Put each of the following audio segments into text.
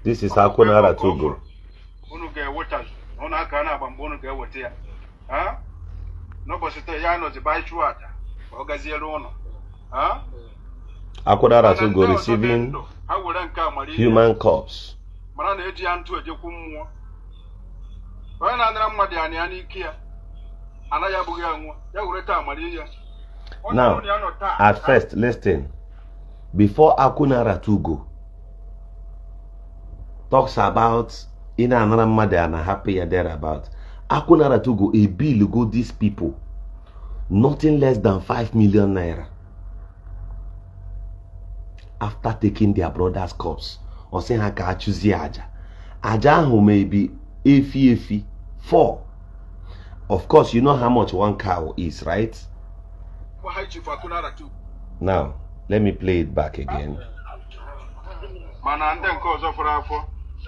This is Ọfọkwa ego Akunara nke ọ Togo. fọrọ, unu ga-ewetazu na unu aka na-agba mgbe unu ga-eweta ya. Ha? N'ụbọchị taa ya nọzi ba ịchụ aja ka ọ gaziere ụnụ. Ha? Akunara Mana ndị Togo ọzọ dị receiving ndụ, ha were nke a mara ihe, human corpse. Mara na eji ya ntụ ejekwu mmụọ. Onye na-anara mmadụ anị ya n'ike ya anaghị abụghị ya nwụọ ya were taa mara ihe. Onye Now, ọbụla ya nọ taa, at first, listen. Before Akunara Togo talks about in another mmadụ and happy ya thereabout, Akunara Togo a bill go these people nothing less than 5 million naira after taking their brother's corpse. Ọ sị ha ka achụzie aja. Aja ahụ may be efi efi four. Of course, you know how much one cow is, right? Bụ High Chief Akunara Togo. Now, let me play it back again. Mana ndị nke ọzọ fọrọ afọ,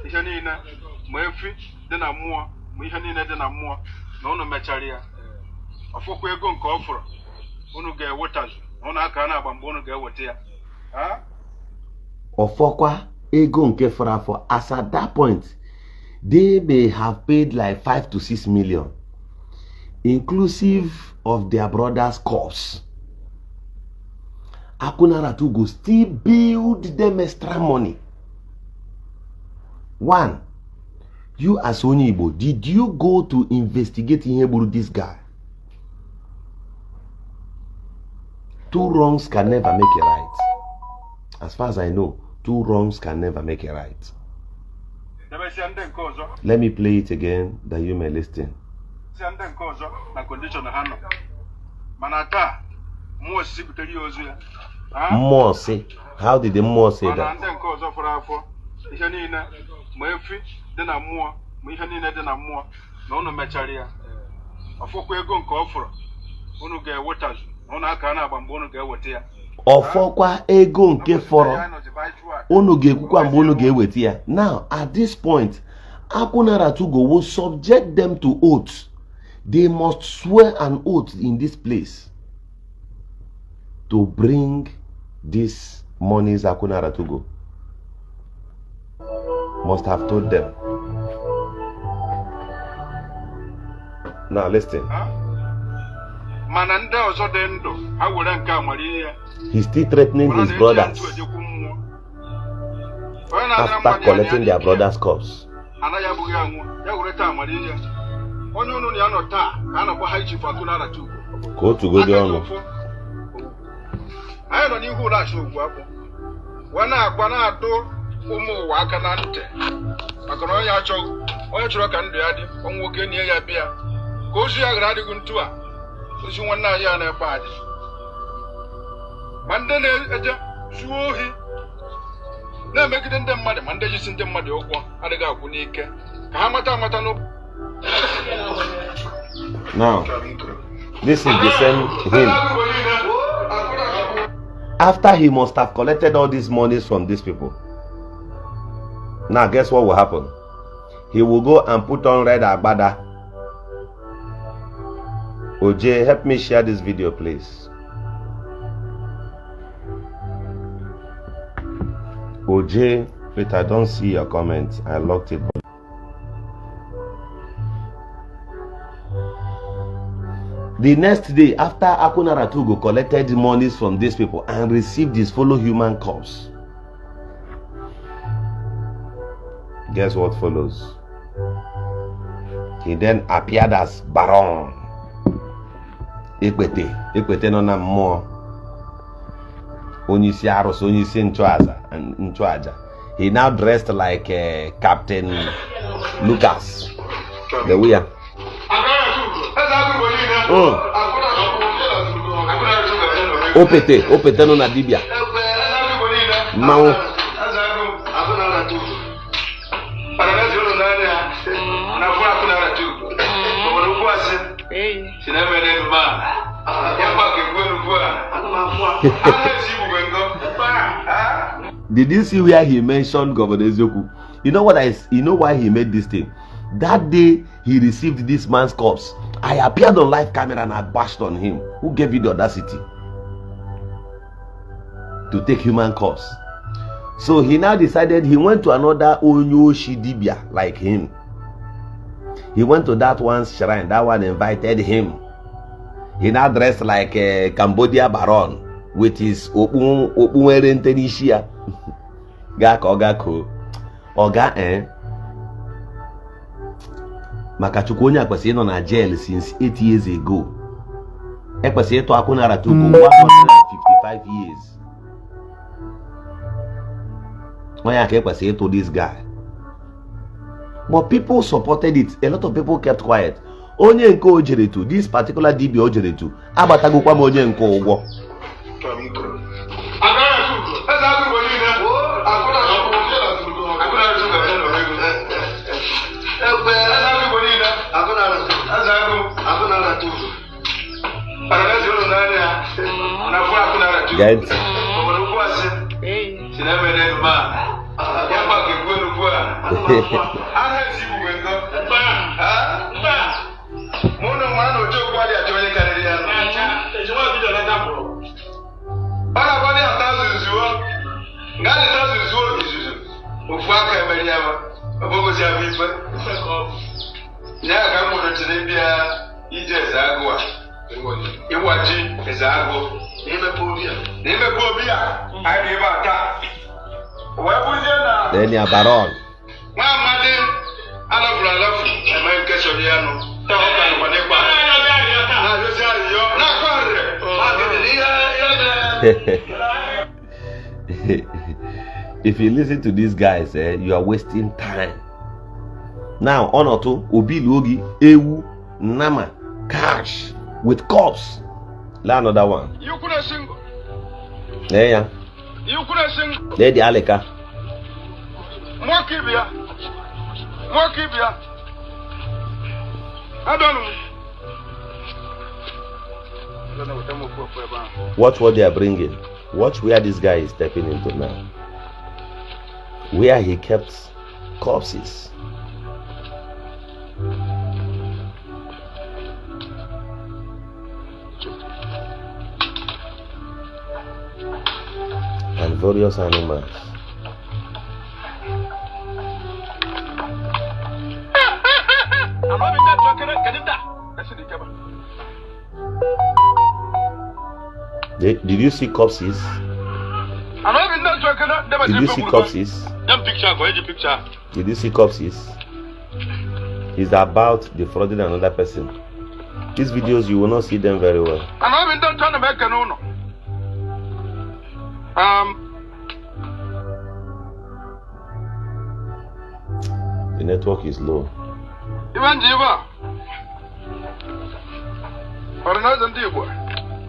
ihe niile, ma efi dị na mmụọ, ma ihe niile dị na mmụọ, na unu mechara ya, ọfọkwa ego nke ọ fọrọ, unu ga-ewetazu na unu aka na-agba mgbe unu ga-eweta ya. Ha? Ọfọkwa ego nke fọrọ afọ. As at that point, they may have paid like 5 to 6 million, inclusive of their brother's corpse. Akunara Togo still build them extra money. One, you as onye Igbo, did you go to investigate ihe gburu this guy? Two wrongs can never make a right. As far as I know, two wrongs can never make a right. Debesịa ndị nke ọzọ. Let me play it again that you may listen. Sịa ndị nke ọzọ na condition ha nọ, mana taa mmụọ osisi butere ya ozu ya. Ha? Mmụọ sị, how did the mmụọ say Mana that? ndị nke ọzọ fọrọ afọ, ihe niile, ma efi dị na mmụọ, ma ihe niile dị na mmụọ, na unu mechara ya, ọfọkwa ego nke ọ fọrọ, unu ga-ewetazu na unu aka na-agba mgbe unu ga-eweta ya. Ọfọkwa ego nke fọrọ, Ya nọzi ba ịchụ aja. Unu ga-ekwukwa mgbe unu ga-eweta ya. Now, at this point, Akunara Togo will subject them to oath. They must swear an oath in this place to bring these monies Akunara Togo must have told them. Now listen. Ha? Mana ndị ọzọ dị ndụ, ha were nke a mara ihe. He's still threatening Mara his na eji ya brothers ntụ ejekwu mmụọ. Onye na-anara after mmadụ anị ya collecting their n'ike ya, brother's corpse. Anaghị abụghị anwụ ya were taa mara ihe. Onye unu na ya nọ taa ka a na-akpọ High Chief Akunara Togo. Ka o tugodi Aka ji ọnụ. ọfọ. Anyị nọ n'ihu ụlọ achị ogwu akpụ wee na-agwa na-adụ ụmụ ụwa aka na ntị, maka na onye achọghị, onye chọrọ ka ndụ ya dị ọnwụ nwoke nie ya bịa ka ozu ya ghara adịghị ntu a ozu nwanne anyị a na-ekpe adị, ma ndị na-eje zuo ohi na-emegide ndị mmadụ, ma ndị jisi ndị mmadụ ụgwọ adịghị agwụ n'ike, ka ha mata amata n'ụbọchị. Now, this is the same him. After he must have collected all these monies from these people. Now, guess what will happen? He will go and put on red agbada. OJ, help me share this video, please. OJ, wait, I don't see your comment. I locked it. The next day, after Akunara Togo collected monies from these people and received his fellow human corpse, guess what follows? He then appeared as Baron Ekpete, Ekpete nọ na mmụọ, onye isi arụsị, onye isi nchụaja. He now dressed like Captain Lucas. The way. Opete, opete nọ na dibịa mmanwụ. Did you see where he mentioned Governor Eziokwu? You know what I you know why he made this thing? That day he received this man's corpse, I appeared on live camera and I bashed on him. Who gave you the audacity to take human corpse? So he now decided he went to another onye oshi dibia like him. He went to that one's shrine. That one invited him. He now dressed like a Cambodia baron with his okpu okpu nwere nte n'isi ya gaa ka ọ gaa koo ọga eh maka Chukwu onye a kwesịrị ịnọ na jail since 8 years ago. Ekwesịrị ịtụ akwụ nara tupu 155 years. Onye a ka ekwesịrị ịtụ this guy. But people supported it. A lot of people kept quiet. Onye nke o jere to, this particular dibia o jere to, agbatagokwa m onye nke ụgwọ. Gee ntị. Ịwaji eze agụ na imepe obi a anyị na ebe a taa wee bụzie na Then ya baron. Nwa amadi alafuru alafu eme nke sọrọ ya nụ taa ọ ka nọkwa n'ịkpa na-arịọzi arịrịọ na-akọ arịrị. If you listen to these guys, eh, you are wasting time. Now, ọnọtụ obi luo gị ewu, nama, cash with cups. Lee another one. Ikwu na-esi ngọ. Lee ya. Ikwu na-esi ngọ. Lee dị alịka. Nwoke ibe ya, nwoke ibe ya, abịanụ m. Watch what they are bringing. Watch where this guy is stepping into now. Where he kept corpses. And various animals. Ama bi ndị atụ kere kedu ndị a esi n'ike ba. Did you see corpses? Ama bi ndị atụ kere Did you see corpses? Dem picture ka eji picture. Did you see corpses? He's about defrauding another person. These videos, you will not see them very well. Ama bi ndị atụ ana m eke n'ụlọ. The network is low. Ibe nji ibe a Ọhaneze ndị Igbo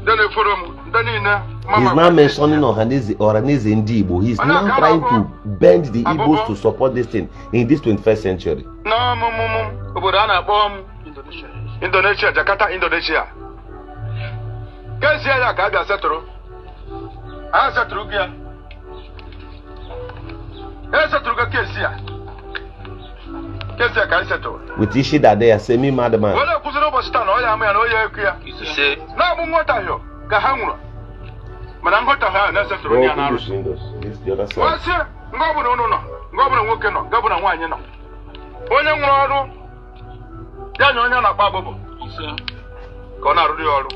ndị na-eforo m ndị niile. He's now mentioning Ohaneze, Ohaneze Ndi Igbo. He's now trying to bend the Igbos to support this thing in this 21st century. N'ọmụmụmụ obodo a na-akpọ m Indonesia, Jakarta, Indonesia, kezie ya ka a bịa setụrụ a setụrụ gị ya esetụrụ gị kesi a kesi a ka anyị setụrụ. With Ishi Dade, a semi madman. Were kwụsịrị ụbọchị taa na ọ ya ama ya na ọ ya eku ya na-abụ nghọtahie ka ha nwụrụ mana nghọtahie ahụ na-esetụrụ onye ya na-arụsị. Windows. This the other side. Wee sị nga ọbụla unu nọ nga ọbụla nwoke nọ nga ọbụla nwaanyị nọ onye nwere ọrụ ya nye onye a na-akpọ abụbụ ka ọ na-arụrụ ya ọrụ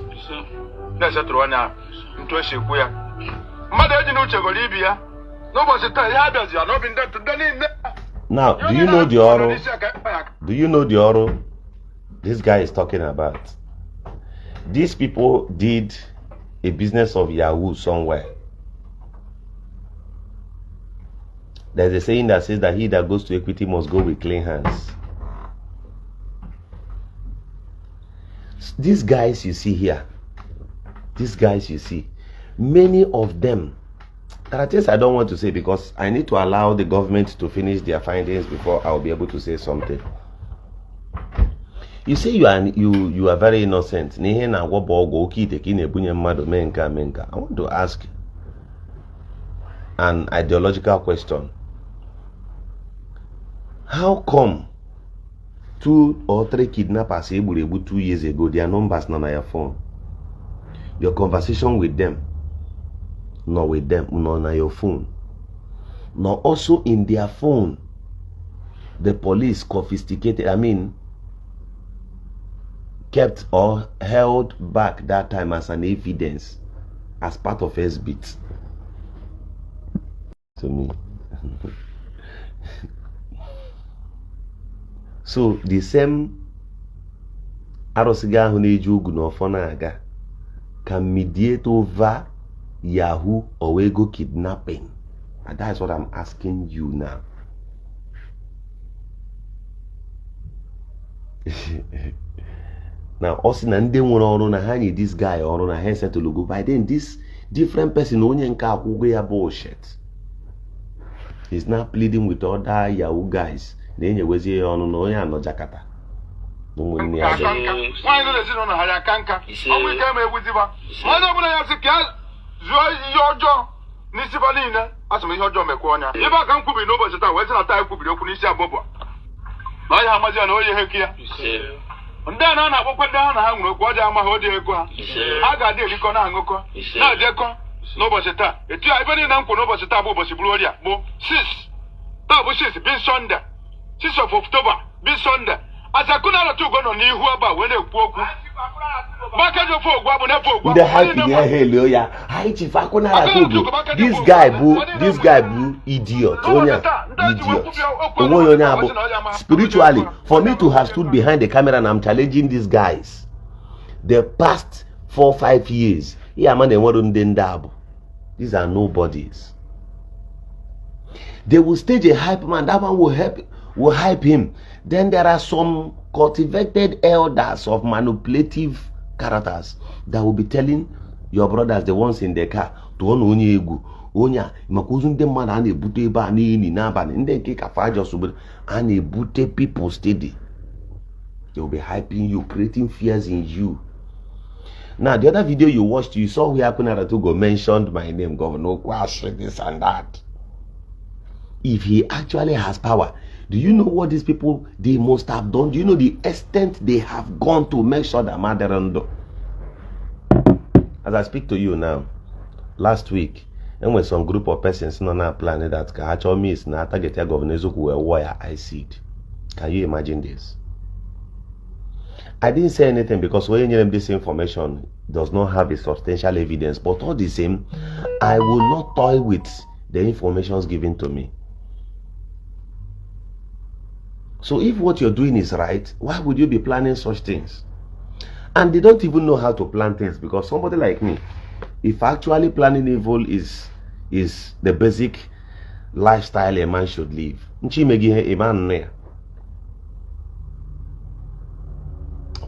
na-esetụrụ onye ahụ ntu esi ekwu ya mmadụ eji na uche goro ibi ya n'ụbọchị taa ihe abịazi ya n'obi ndị ndị niile. Now, do you know the ọrụ? Do you know the ọrụ this guy is talking about? These people did a business of Yahoo somewhere. There's a saying that says that he that goes to equity must go with clean hands. These guys you see here, these guys you see, many of them, there are things I don't want to say because I need to allow the government to finish their findings before I'll be able to say something. You say you are very innocent. N'ihe na-agwọ bụ ọgwụ oke ite ka ị na-ebunye mmadụ mee nke a mee nke a. I want to ask an ideological question. How come two or three kidnappers egburu egbu 2 years ago, their numbers nọ na your phone? Your conversation with them nọ with them nọ na your phone. Nọ also in their phone. The police confiscated, I mean, kept or held back that time as an evidence, as part of SBIT. To me. So the same arụsị gị ahụ na-eji ogu na ọfọ na-aga can mediate over yahoo or ego kidnapping. And that's what I'm asking you now. Now, ọ sị na ndị nwere ọrụ na ha nye this guy ọrụ na ha esetụlụgo by then this different person onye nke akwụgo ya bullshit. He's now pleading with other yahoo guys na-enyewezie ya ọnụ na onye anọ Jakarta na ụmụnne ya aka nka nwaanyị nọ n'ezinụlọ ha ya aka nka ọnwụ ike ma egbuziba onye ọbụla ya sị ka ya zuo ihe ọjọọ n'isi ba niile asị m ihe ọjọọ mekwa ọnya ibe aka m kwubiri n'ụbọchị taa wee sị na taa ekwubiri okwu n'isi abụbụ na ọya amazi ya na oyi heki ya ndị a na na-akpọkwa ndị ha na ha nwere okwu ọjọọ ama ha odi ego ha ha ga-adị erikọ na-aṅụkọ na-ejekọ n'ụbọchị taa etu ya ebe niile m kwuru n'ụbọchị taa bụ ụbọchị bụrụ oria bụ 6 taa bụ 6 bi Sunday 6 of October bi Sunday Azakunaratugo nọ n'ihu ebe a wee na-ekwu okwu ndị ha tinye ha elio ya High Chief Akunaratugo this guy bụ this guy bụ idiot onye a idiot onweghị onye abụ spiritually for me to have stood behind the camera and I'm challenging these guys the past 4-5 years ihe ama na enwere ndị ndị abụ these are nobodies. They will stage a hype man, that one will help, will hype him. Then there are some cultivated elders of manipulative characters that will be telling your brothers, the ones in the car, tụọ na onye egwu onye a maka ozu ndị mmadụ a na-ebute ebe a n'ili n'abalị ndị nke ka fajọs obodo a na-ebute people steady. They will be hyping you, creating fears in you. Now, the other video you watched, you saw where Akunaratugo mentioned my name, Governor Okwashi, this and that. If he actually has power, do you know what these people, they must have done? Do you know the extent they have gone to make sure that Maderando? As I speak to you now, last week, and when some group of persons nọ na plan that ka ha chọọ miss na target ya Governor Eziokwu wee wụọ ya acid. Can you imagine this? I didn't say anything because onye nyere m this information does not have a substantial evidence, but all the same, I will not toy with the information given to me. So if what you're doing is right, why would you be planning such things? And they don't even know how to plan things, because somebody like me, if actually planning evil is the basic lifestyle a man should live,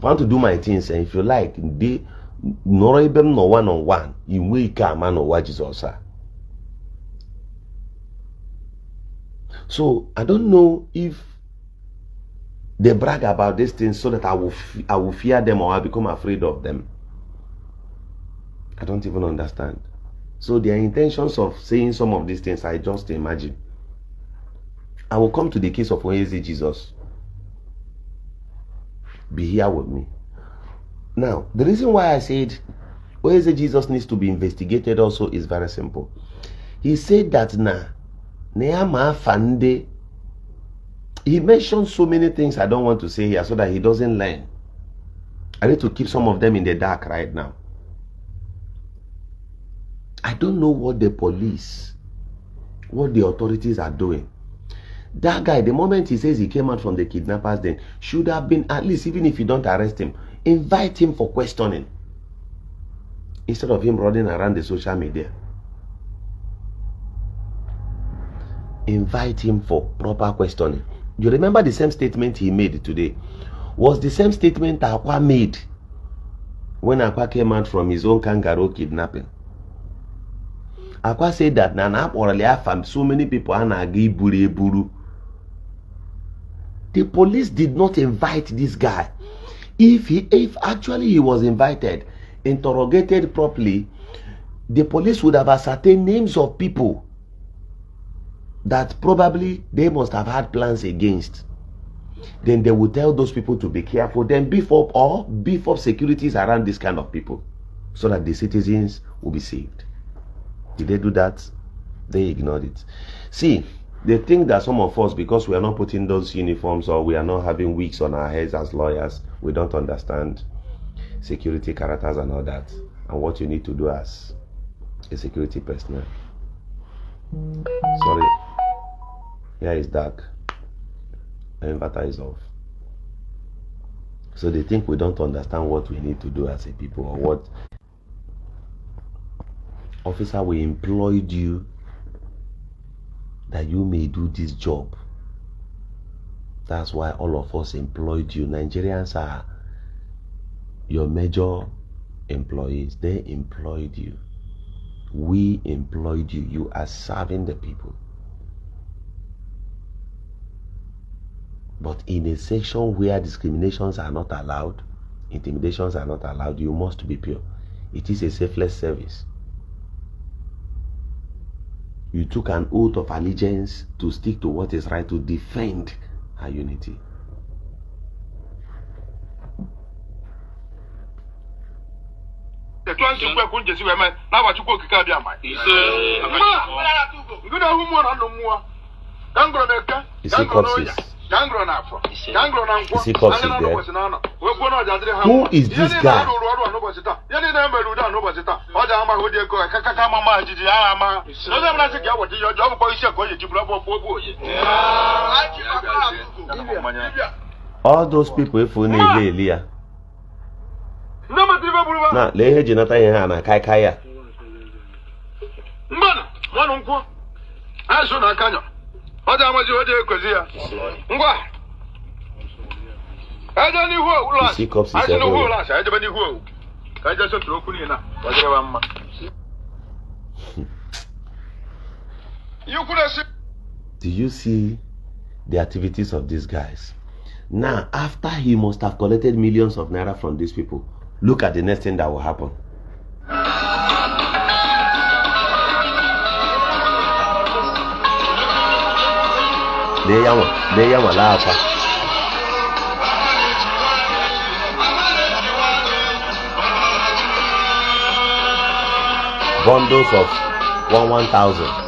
I want to do my things, and if you like, they nọrọ ebe m nọ one on one, i nwee ike ama n'ụwa Jizọs a. So I don't know if they brag about these things so that I will fear them or I become afraid of them. I don't even understand. So their intentions of saying some of these things, I just imagine. I will come to the case of Onyeze Jesus. Be here with me. Now, the reason why I said Onyeze Jesus needs to be investigated also is very simple. He said that na ya fande. He mentioned so many things I don't want to say here so that he doesn't learn. I need to keep some of them in the dark right now. I don't know what the police, what the authorities are doing. That guy, the moment he says he came out from the kidnappers, then should have been, at least, even if you don't arrest him, invite him for questioning. Instead of him running around the social media. Invite him for proper questioning. You remember the same statement he made today was the same statement Akwa made when Akwa came out from his own kangaroo kidnapping. Akwa said that na na so many people are na-aga iburu eburu. The police did not invite this guy. If actually he was invited, interrogated properly, the police would have ascertained names of people that probably they must have had plans against. Then they will tell those people to be careful, then beef up securities around this kind of people so that the citizens will be saved. Did they do that? They ignored it. See, they think that some of us, because we are not putting those uniforms or we are not having wigs on our heads as lawyers, we don't understand security characters and all that, and what you need to do as a security personnel. Sorry, here is dark. The inverter is off. So they think we don't understand what we need to do as a people or what. Officer, we employed you that you may do this job. That's why all of us employed you. Nigerians are your major employees. They employed you. We employed you. You are serving the people. But in a section where discriminations are not allowed, intimidations are not allowed, you must be pure. It is a selfless service. You took an oath of allegiance to stick to what is right, to defend our unity. Etu a nsikwu ekwu njesi wee mee n'afa Chukwu Okike Abịama. Ngụ na-ahụ mmụọ na ndụ mmụọ ka ngụrụ na-eke You ka see ngụrụ n'ọya corpses. ka ngụrụ n'afọ ka ngụrụ na nkwọ You see corpses anyị na there. n'ụbọchị na-anọ wee kwuo na ọja adịrị ha Who mma. is Ihe this niile guy? a rụrụ ọrụ a n'ụbọchị taa, ihe niile e mere udo a n'ụbọchị taa, ọ dị ama hụ dị ego ka ka ka ama ma jijiji agha ama ha. Onye ọbụla sị ka ya weta ihe ọjọọ, ọ bụkwa isi a ka o ji jiburu ọbụ ọkpụ ogbu oye. All those people efu na-ele eli ya. Ndị mmadụ ibe gburu ha. Na lee ihe eji nata ihe ha na kaikai ya. Mgbanụ nwanụ nkwụ azụ na aka nyọ ọ dị amazi ọ dị ekwezi ya ngwa eje n'ihu owu ụlọ You see corpses asị n'ihu everywhere. ụlọ asị ejebe n'ihu owu ka eje sotụrụ okwu niile a ọ dịrịwa mma. Ihe ukwu na-esi. Do you see the activities of these guys? Now, after he must have collected millions of naira from these people, look at the next thing that will happen. Lee ya nwa, lee ya nwa laa akwa. Bundles of 1,000.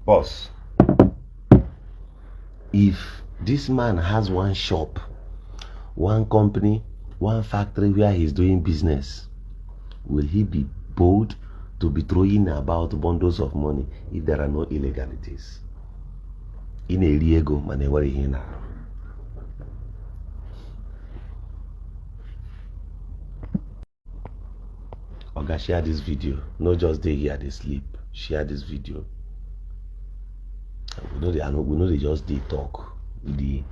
Boss, if this man has one shop, one company, one factory where he's doing business, will he be bold to be throwing about bundles of money if there are no illegalities? Ị na-eri ego mana enwere ihe ị na-arụ. Oga, share this video. No just dey here dey sleep. Share this video. We no dey, we no dey just dey talk. We dey,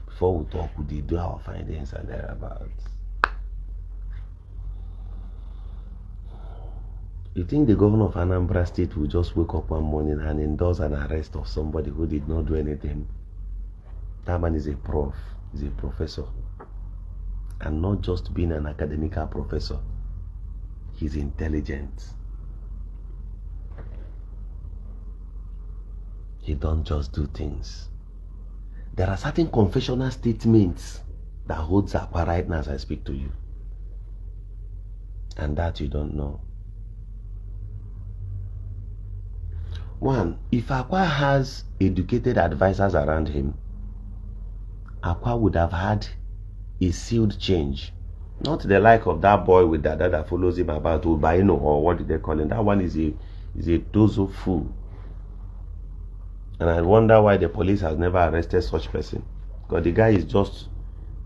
before we talk, we dey do our findings and thereabouts. You think the governor of Anambra State will just wake up one morning and endorse an arrest of somebody who did not do anything? That man is a prof, is a professor. And not just being an academical professor, he's intelligent. He don't just do things. There are certain confessional statements that holds Akwa right now as I speak to you. And that you don't know. One, if Akwa has educated advisors around him, Akwa would have had a sealed change. Not the like of that boy with dada that follows him about, Obaino, or what did they call him? That one is a dozo fool. And I wonder why the police has never arrested such person. Because the guy is just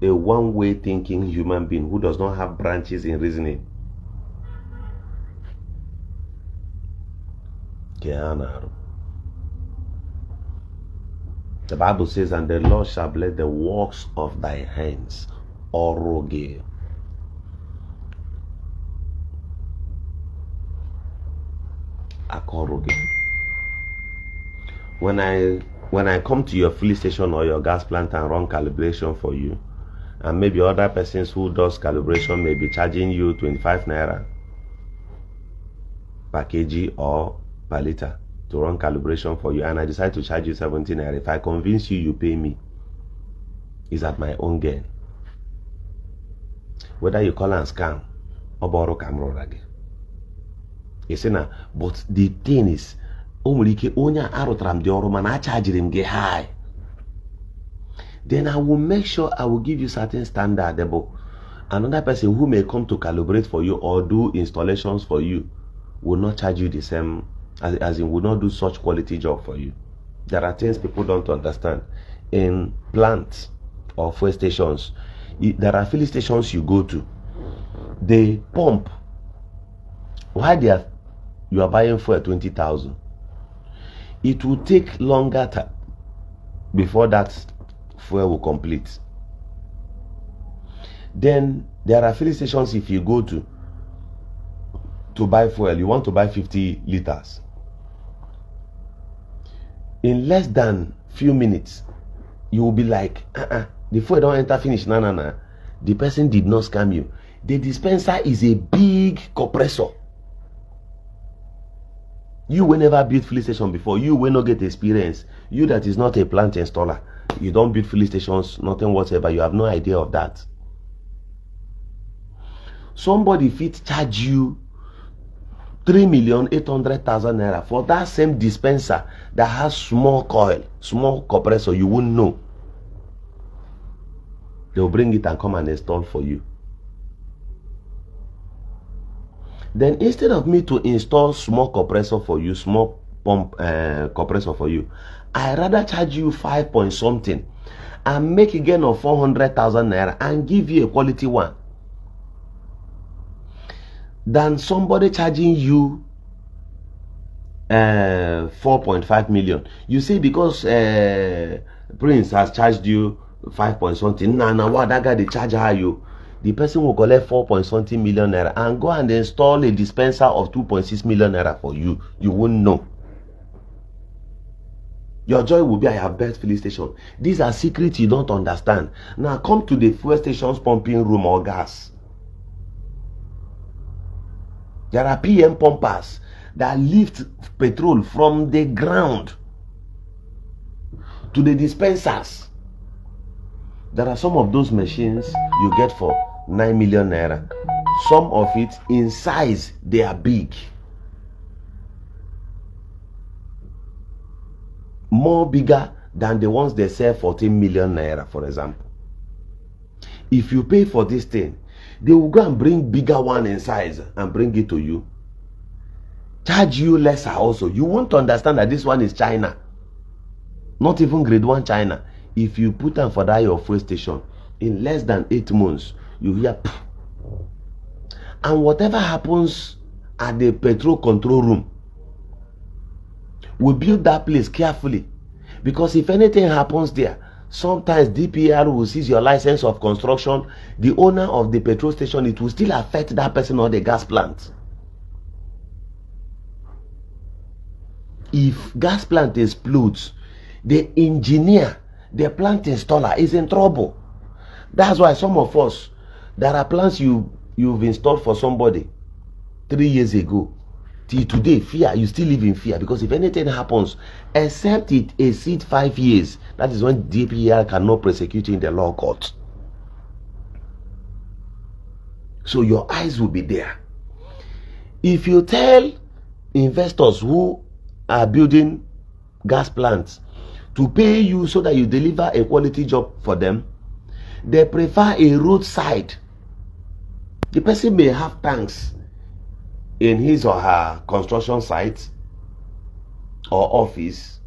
a one-way thinking human being who does not have branches in reasoning. The Bible says, and the Lord shall bless the works of thy hands. Oroge. Akoroge. When I come to your filling station or your gas plant and run calibration for you, and maybe other persons who does calibration may be charging you 25 naira per kg or per liter, to run calibration for you and I decide to charge you 70 naira, if I convince you, you pay me. Is at my own gain. Whether you call am scam, ọ bụ ọrụ ka m rụra gị. Ị sị na, but the thing is, o nwere ike onye a arụtara m dị ọrụ mana achajiri m gị high. Then I will make sure I will give you certain standard bụ another person who may come to calibrate for you or do installations for you will not charge you the same, as in will not do such quality job for you. There are things people don't understand. In plants or fuel stations, there are filling stations you go to. They pump while they are you are buying fuel 20,000. It will take longer time before that fuel will complete. Then there are filling stations, if you go to buy fuel, you want to buy 50 liters. In less than few minutes, you will be like, "Uh-uh, the fuel don enter finish." Na na na. The person did not scam you. The dispenser is a big compressor. You wey never build filling station before, you wey no get experience, you that is not a plant installer, you don build filling stations, nothing whatsoever, you have no idea of that. Somebody fit charge you 3,800,000 naira for that same dispenser that has small coil, small compressor. You won't know. They will bring it and come and install for you. Then instead of me to install small compressor for you, small pump compressor for you, I rather charge you 5 point something and make a gain of 400,000 naira and give you a quality one than somebody charging you 4.5 million. You say because Prince has charged you 5 point something, nah, nah, what that guy they charge high you. The person will collect 4 point something million naira and go and install a dispenser of 2.6 million naira for you. You won't know. Your joy will be, I have built filling station. These are secrets you don't understand. Now come to the fuel station's pumping room or gas. There are PM pumpers that lift petrol from the ground to the dispensers. There are some of those machines you get for 9 million naira. Some of it in size, they are big. More bigger than the ones they sell 14 million naira, for example. If you pay for this thing, they will go and bring bigger one in size and bring it to you. Charge you lesser also. You won't understand that this one is China. Not even grade 1 China. If you put them for that your fuel station, in less than 8 months, you hear pff. And whatever happens at the petrol control room, we build that place carefully. Because if anything happens there, sometimes DPR will seize your license of construction. The owner of the petrol station, it will still affect that person or the gas plant. If gas plant explodes, the engineer, the plant installer is in trouble. That's why some of us, there are plants you've installed for somebody 3 years ago. Till today, fear, you still live in fear, because if anything happens, except it exceeds 5 years, that is when DPR cannot prosecute you in the law court. So your eyes will be there. If you tell investors who are building gas plants to pay you so that you deliver a quality job for them, they prefer a roadside. The person may have tanks in his or her construction site or office.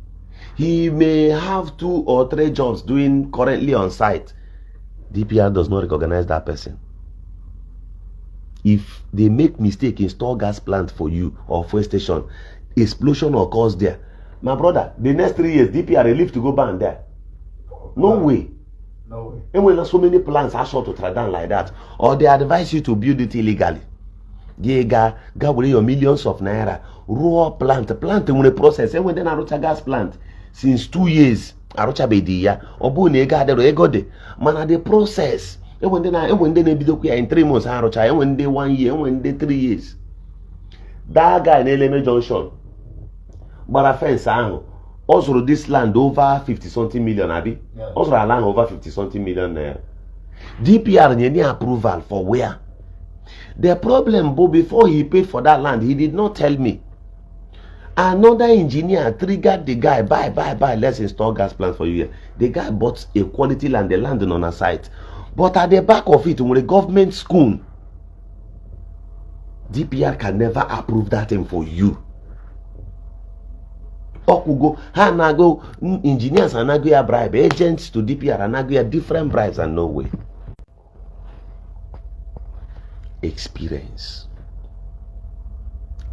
He may have 2 or 3 jobs doing currently on site. DPR does not recognize that person. If they make mistake, install gas plant for you or fuel station, explosion occurs there. My brother, the next 3 years, DPR relief to go ban there. No way. No way. And when so many plants are short to try down like that, or they advise you to build it illegally. They ga were your millions of naira. Raw plant, plant nwere process. And when then arụcha gas plant since 2 years, arụchabeghị ya. Ọ bụrụ na ego adịrọ, ego dị. Mana the process, enwe ndị na-ebidokwa ya in 3 months arụcha, enwe ndị 1 year, enwe ndị 3 years. That guy na-eleme junction, Gbara fence ahụ, ọ zụrụ this land over 50 something million, abi? Ọ zụrụ ala ahụ over 50 something million naira. DPR nye ya approval for where? The problem bụ, before he paid for that land, he did not tell me. Another engineer triggered the guy, "Buy, buy, buy, let's install gas plant for you here." The guy bought a quality land. The land nọ na site, but at the back of it nwere government school. DPR can never approve that thing for you. Ọkwụgo ha na-ago, engineers anago ya bribe, agents to DPR anago ya different bribes, and no way. Experience,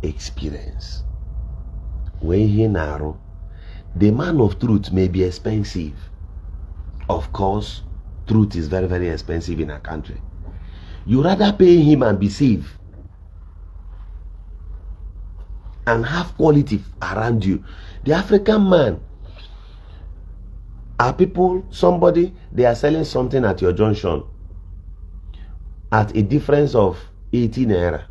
experience wee ihe na-arụ. The man of truth may be expensive. Of course, truth is very, very expensive in our country. You rather pay him and be safe and have quality around you. The African man are people, somebody, they are selling something at your junction at a difference of 80 naira,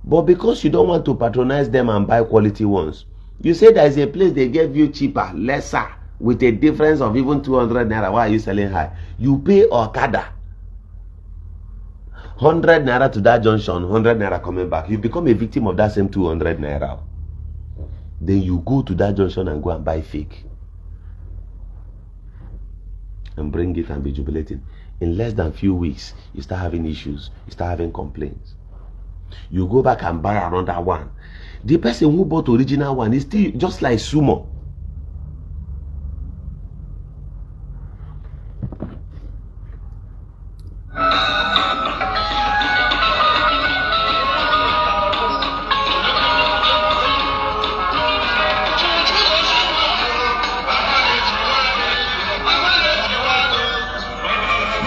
but because you don't want to patronize them and buy quality ones, you say there is a place they give you cheaper, lesser, with a difference of even 200 naira. Why are you selling high? You pay okada 100 naira to that junction, 100 naira coming back. You become a victim of that same 200 naira. Then you go to that junction and go and buy fake and bring it and be jubilating. In less than few weeks, you start having issues, you start having complaints. You go back and buy another one. The person who bought original one is still just like sumo.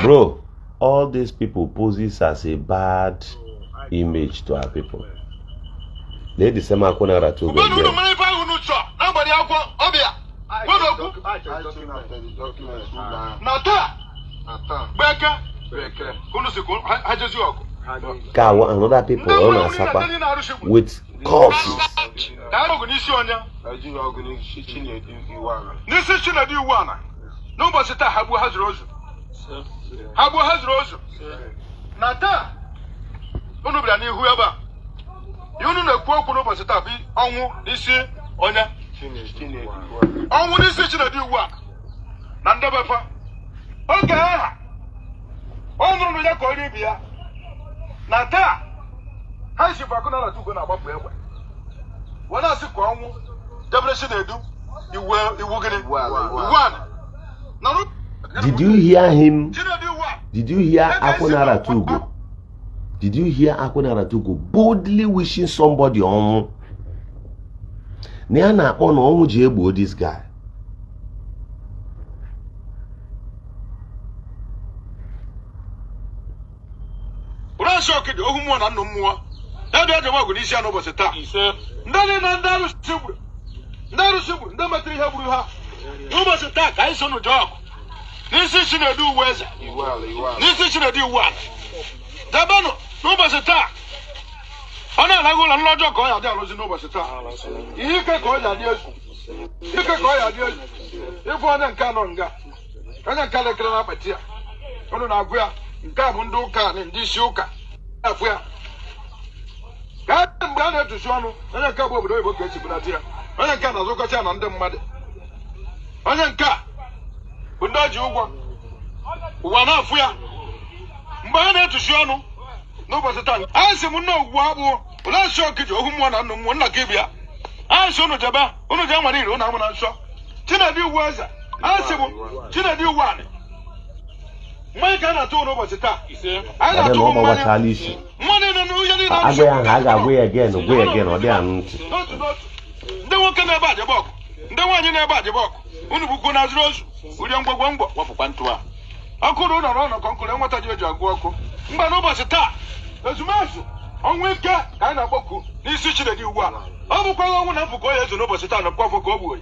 Bro, all these people poses as a bad image to our people. Lee the same Akwụna Tugo Ugbu unu again. mara ife ahụ unu chọọ n'agbara akwụkwọ ọbịa nwere okwu na taa bụ Eke ka unu si ka ha jezi ọgụ. Ka another people ọ na-asakwa with corpses. Ka ha ọgụ n'isi onye, n'isi Chinedu Iwu Ana. N'ụbọchị taa, ha gbuo, ha zuru ozu, ha gbuo, ha zuru ozu. Na taa unu bịara n'ihu ebe a, ihe unu na-ekwu okwu n'ụbọchị taa bụ ọnwụ n'isi onye, ọnwụ n'isi Chinedu Iwu Ana na ndebefa oge aha ọ nụrụ ya ka onye ibi ya. Na taa ha si akụ na Ugo na-agbapụ egbe wee na-asị ka ọnwụ debere Chinedu iwu, iwu gịnị? Iwu Ana na Did you hear him? Chinedu Iwu Ana. Did you hear Akunara Tugo? Did you hear Akunara Tugo boldly wishing somebody ọnwụ? Na ya na-akpọ na ọnwụ ji egbuo this guy. Ụlọnsị Okidi ohu mmụọ na nnụ mmụọ ya bịa jem ọgụ n'isi ya n'ụbọchị taa. Ndị niile ndị arụsị gburu, ndị arụsị gburu, ndị metụrụ ihe gburu ha n'ụbọchị taa, ka anyị so nụ jee ọgụ n'isi Chinedu Uwe eze, n'isi Chinedu Iwu Ala. Debenụ n'ụbọchị taa, ọ na-alaghị ụlọ nlọ ọjọọ ka ọ ya adị alụzi n'ụbọchị taa. Ihe ike ka ọ ya adị ezu, ike ka ọ ya adị ezu. Ịfụ onye nke anọ nga, onye nke lekere na akpati ya, unu na-agụ ya. Nke a bụ ndị ụka na ndị isi ụka na-afụ ya ka mgbe a na-etusi ọnụ. Onye nke bụ obodo oyibo ka esi bunata ya, onye nke a na-azụkọcha ya na ndị mmadụ, onye nke a bụ ndị o ji ụgwọ ụwa na-afụ ya mgbe a na-etusi ọnụ n'ụbọchị taa. A sị m nne ogwugwu akpụ ụlọ nsọ Okiji ohu mmụọ na nnụ mmụọ nna gị bịa. A sị unu jebe, unu jee nwere iri unu amụ na nsọ Chinedu Iwu eze. A sị m Chinedu Iwu Anị, mmanya ka a na-atụ n'ụbọchị taa. Anyị Adị na na-atụ ọ mmanya gbawachala isi. mmanya niile na ihe niile. Agwa ya ahụ, a ga-agwa ya again, gwa ya again, ọ dị anụ ntị. N'otu n'otu, ndị nwoke na-ebe ajebe ọgụ, ndị nwaanyị na-ebe ajebe ọgụ, unu bụkwu na azụrụ ozu urie ngwogwo ngwọ wapụkwa ntụ a ọkụ na ụlọ ọnọkọ nkụrụ enweta ji eji agụ ọkụ mgbe n'ụbọchị taa. Ezumezu ọnwụ ike ka anyị na-akpọku n'isi Chinedu Iwu Ala. Ọ bụkwa ọnwụ na mpụkọ ya ezu n'ụbọchị taa na mkpọfọ ka o gbuo ya.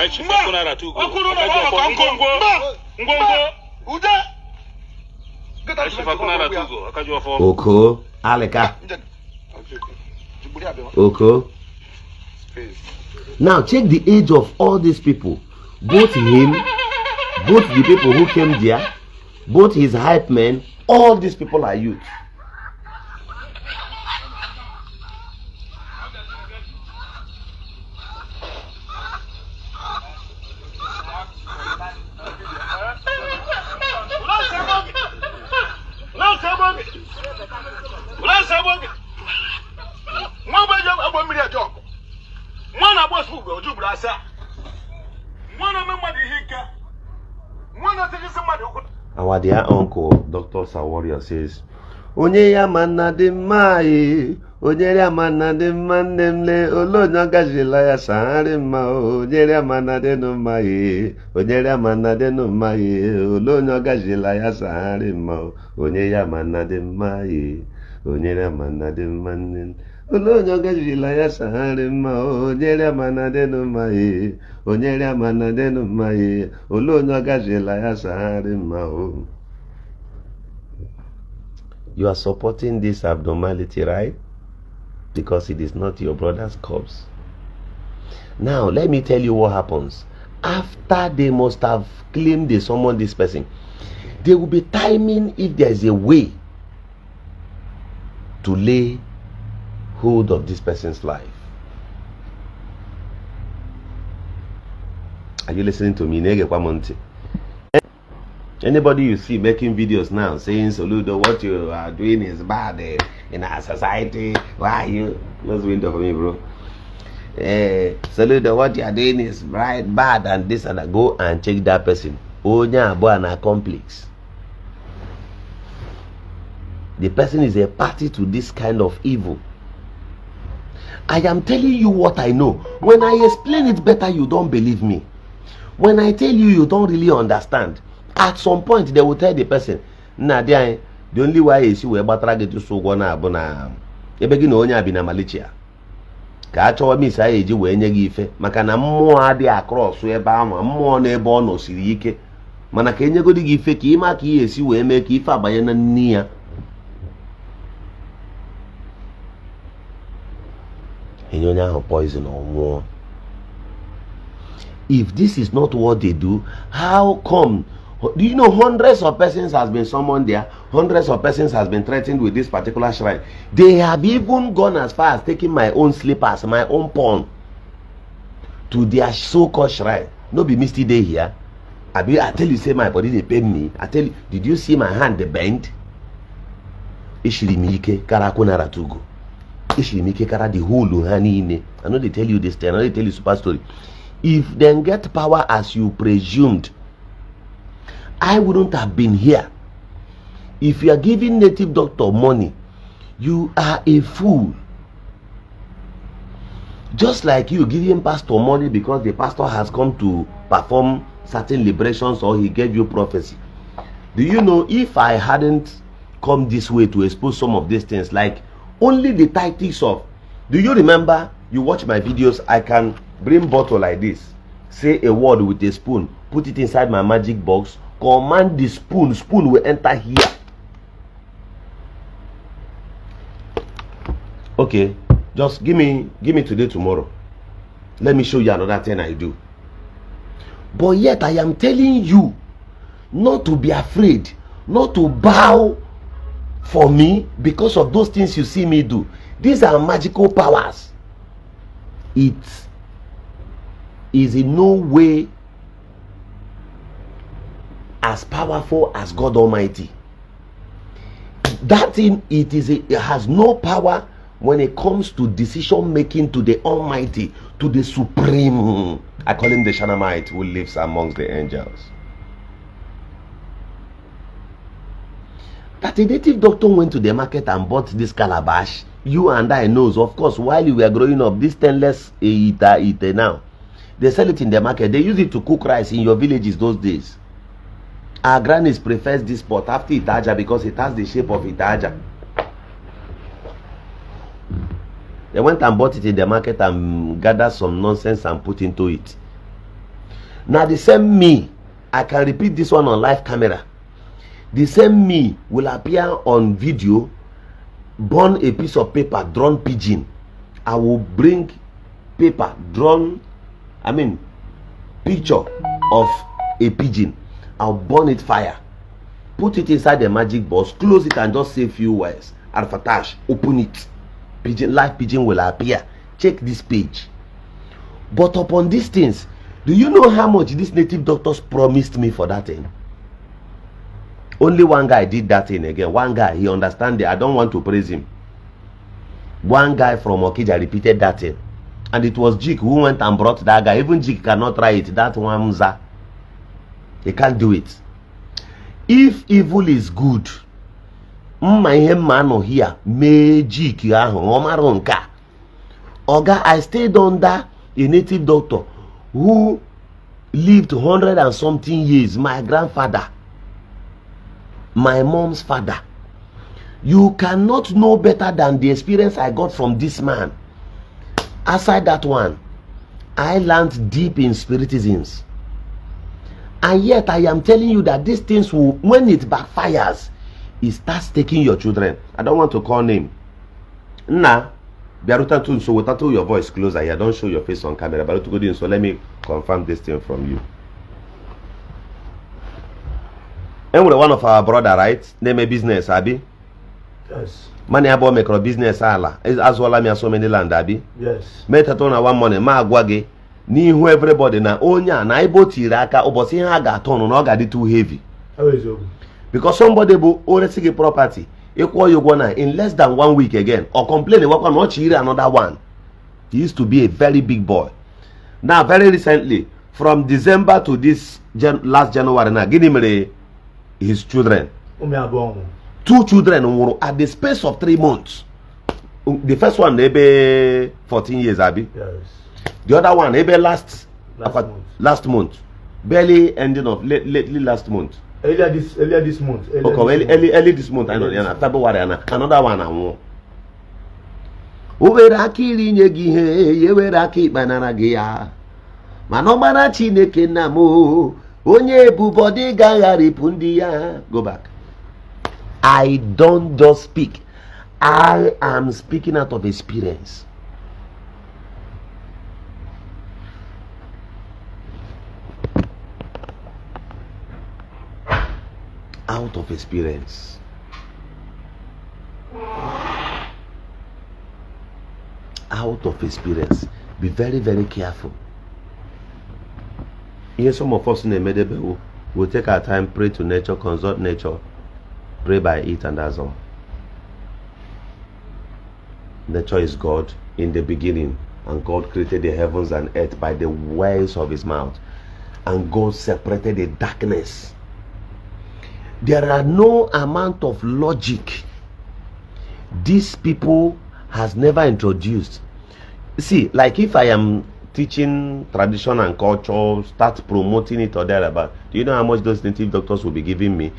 Ọkụ na ụlọ ọnọkọ nkụ mgba Ngwongwo. Ude. Oko alịka oko. face. Now check the age of all these people, both him, both the people who came there, both his hype men. All these people are youth. Nwa na-agba ọsọ ugbo oju ugboro asaa, nwa na-eme mmadụ ihe ike, nwa na-etejisi mmadụ ụkwụ. Our dear uncle, Dr. Sawario, says, onye ya ma nna dị mma e, onye ya ma nna dị mma nne m lee ole onye ọ gajila ya sagharị mma o, onye ya ma nna dịnụ mma e, onye ya ma nna dịnụ mma e, ole onye ọ gajila ya sagharị mma o, onye ya ma nna dị mma e, onye ya ma nna dị mma nne m ole onye ọ gajila ya sagharị mma o, onye ya ma nna dịnụ mma e, onye ya ma nna dịnụ mma e, ole onye ọ gajila ya sagharị mma o. You are supporting this abnormality, right? Because it is not your brother's corpse. Now, let me tell you what happens. After they must have claimed they summoned this person, they will be timing if there is a way to lay hold of this person's life. Are you listening to me? Na-egekwa m ntị. Anybody you see making videos now saying, "Soludo, what you are doing is bad in our society. Why are you close window for me, bro? Soludo, what you are doing is right, bad, and this and that." Go and check that person. Onye abụọ na complex. The person is a party to this kind of evil. I am telling you what I know. When I explain it better, you don't believe me. When I tell you, you don't really understand. At some point, they will tell the person, nna di anyị, the only way esi wee gbatara gị tụsụ ụgwọ na-abụ na ebe gị na onye a bi na Malaysia ka a chọwa mis a eji wee nye gị ife maka na mmụọ adịghị across ebe ahụ, mmụọ n'ebe ọ nọ siri ike, mana ka enyegodi gị ife ka ime ka ihe esi wee mee ka ife abanye na nni ya. Enye onye ahụ poison, ọ nwụọ. If this is not what they do, how come? Do you know hundreds of persons has been summoned there? Hundreds of persons has been threatened with this particular shrine. They have even gone as far as taking my own slippers, my own pawn, to their so-called shrine. No be misty day here. Abi I tell you say my body dey pain me. I tell you, did you see my hand dey bend? Eshiri m ike kara akwụnara tugo. Eshiri m ike kara the whole ha niile. I no dey tell you this thing. I no dey tell you super story. If dem get power as you presumed, I wouldn't have been here. If you are giving native doctor money, you are a fool. Just like you giving pastor money because the pastor has come to perform certain liberations or he gave you prophecy. Do you know, if I hadn't come this way to expose some of these things, like only the tactics of, do you remember, you watch my videos, I can bring bottle like this, say a word with a spoon, put it inside my magic box, command the spoon, spoon will enter here. Okay, just give me today, tomorrow. Let me show you another thing I do. But yet I am telling you not to be afraid, not to bow for me because of those things you see me do. These are magical powers. It is in no way as powerful as God Almighty. That thing, it has no power when it comes to decision making to the Almighty, to the Supreme. I call him the Shanamite who lives amongst the angels. That a native doctor went to the market and bought this calabash, you and I knows, of course, while you were growing up, this stainless ite ite now, they sell it in the market. They use it to cook rice in your villages those days. Our grannies prefers this pot after itaja because it has the shape of itaja. They went and bought it in the market and gathered some nonsense and put into it. Now the same me, I can repeat this one on live camera. The same me will appear on video, burn a piece of paper, drawn pigeon. I will bring paper drawn, I mean, picture of a pigeon. I'll burn it fire, put it inside the magic box, close it and just say few words. Alfatash, open it. Pigeon, live pigeon will appear. Check this page. But upon these things, do you know how much these native doctors promised me for that thing? Only one guy did that thing again. One guy, he understand it. I don't want to praise him. One guy from Okija repeated that thing. And it was Jik who went and brought that guy. Even Jik cannot try it. That one Mza. He can't do it. If evil is good, mma ihe mma anọ here mee Jik ahụ ọ mara nke a. Oga, I stayed under a native doctor who lived 100 and something years. My grandfather, my mom's father. You cannot know better than the experience I got from this man. Aside that one, I learned deep in spiritisms. And yet I am telling you that these things will, when it backfires, it starts taking your children. I don't want to call name. Nna, bịarutatu nso, wetatu your voice closer here. Don't show your face on camera. Bịarutugodi nso, let me confirm this thing from you. Enwere one of our brother, right? Na-eme business, abi? Yes. Mana ya bụ o mekọrọ business ala. Azụọla m ya so many land, abi? Yes. Metatụ na one morning, ma agwa gị n'ihu everybody na onye a na ebe o tiri aka ụbọchị ihe a ga-atọ ọnụ na ọ ga-adị too heavy. Because somebody bụ o resi gị property, ịkwụọ ya ụgwọ na in less than 1 week again, or complain wakwa na ọ chiri another one. He used to be a very big boy. Now very recently, from December to this last January na gịnị mere his children? 2 children nwụrụ at the space of 3 months. The first one ebe 14 years, abi? Yes. The other one ebe last month. Barely ending of lately last month. Earlier this month. Okay, early this month. I know. Yeah, February and another one anwụ. O were aka iri nye gị ihe, ya were aka ịkpanara gị ya. Mana ọgbara Chineke nna m onye ebube ọ dị ga-agharịpụ ndị ya. Go back. I don't just speak. I am speaking out of experience. Out of experience. Out of experience. Be very, very careful. Here, some of us in the Medebe will take our time, pray to nature, consult nature, pray by it, and that's all. Nature is God in the beginning, and God created the heavens and earth by the words of his mouth, and God separated the darkness. There are no amount of logic these people has never introduced. See, like if I am teaching tradition and culture, start promoting it or thereabout, do you know how much those native doctors will be giving me?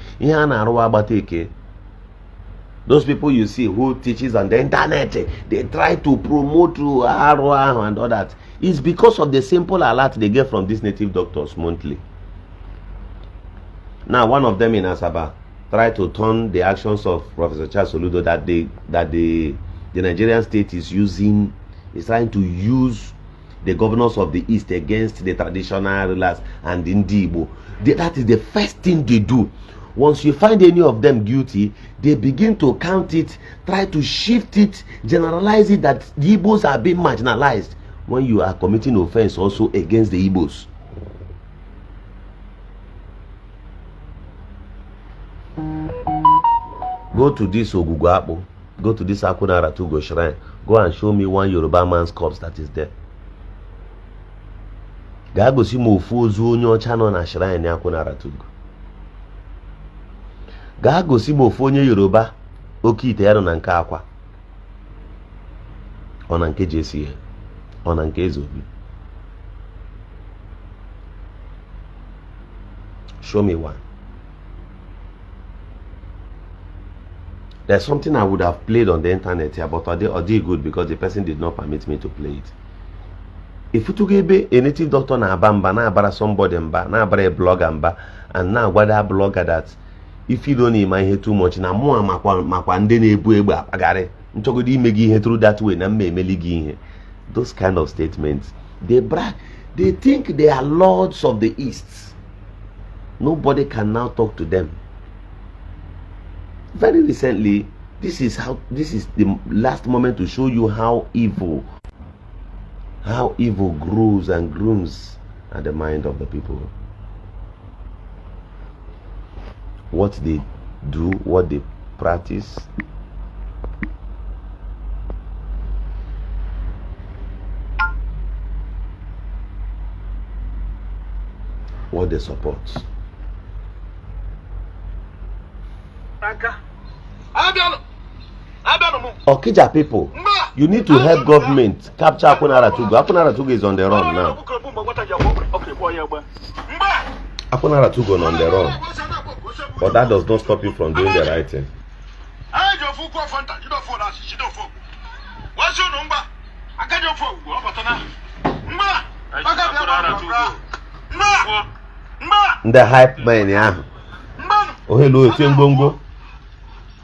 Those people you see who teaches on the internet, they try to promote and all that. It's because of the simple alert they get from these native doctors monthly. Now, one of them in Asaba tried to turn the actions of Professor Charles Soludo that the Nigerian state is using, is trying to use the governors of the East against the traditional rulers and the Ndi Igbo. That is the first thing they do. Once you find any of them guilty, they begin to count it, try to shift it, generalize it that the Igbos are being marginalized when you are committing offense also against the Igbos. Go to this Ogugu Akpu, go to this Akunaratugo shrine, go and show me one Yoruba man's corpse that is there. Gaa gosi m ofu ozu onye ọcha nọ na shrine Akunaratugo. Gaa gosi m ofu onye Yoruba oke ite ya nọ na nke akwa, ọ na nke JCA, ọ na nke Ezeobi. Show me one. There's something I would have played on the internet here, but I did good because the person did not permit me to play it. If you took a native doctor na aba mba, na abara somebody mba, na abara a blogger mba, and na agwa that blogger that if you don't ịma ihe too much, na mụ makwa ndị na-ebu egbe akpagharị nchọgodo ime gị ihe through that way na mma emeli gị ihe. Those kind of statements, they brag. They think they are lords of the East. Nobody can now talk to them. Very recently, this is the last moment to show you how evil grows and grooms at the mind of the people. What they do, what they practice. What they support. Aka abịanụ abịanụ m. Okija people, you need to help government capture Akunara Tugo. Akunara Tugo is on the run now. Akunara Tugo on the run. But that does not stop you from doing the right thing. Anyị ji ofu ụkwụ ọfọ nta jide ofu ụlọ asị jide ofu okwu wasi unu mgba aka ji ofu ogwugwu ọ bata na mgba aka bịa mgba mgba mgba. Ndị hype men ahụ. Mgbanụ. Ohelu etie ngwongwo.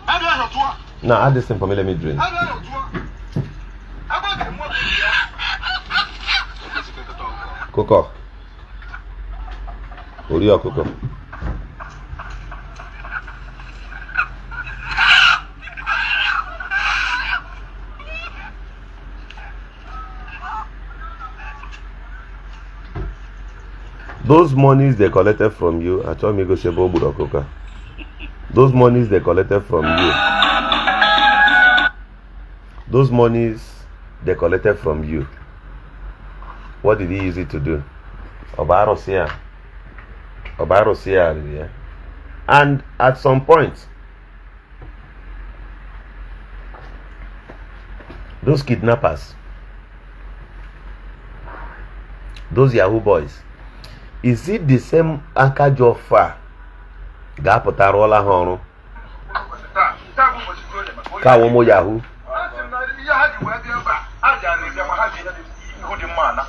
Abịa ahụ tụọ. Now add this thing for me, let me drink. Abịa ahụ tụọ agba ka mmụọ ya. Kụkọ. Ori ọkụkọ. Those monies they collected from you, achọghị m igosi ebe o gburu ọkụkọ a. Those monies they collected from you. Those monies they collected from you. What did he use it to do? Ọ bụ arụsị a. Ọ bụ arụsị a riri ya. And at some point, those kidnappers, those Yahoo boys, is it the same Akajofa ga-apụta rụọla ha ọrụ Taa bụ ụbọchị Orie maka ka ụmụ Yahoo? A sị m na ihe ha ji wee bịa ebe a, ha ji ara bịa ma ha ji ihu dị mma ana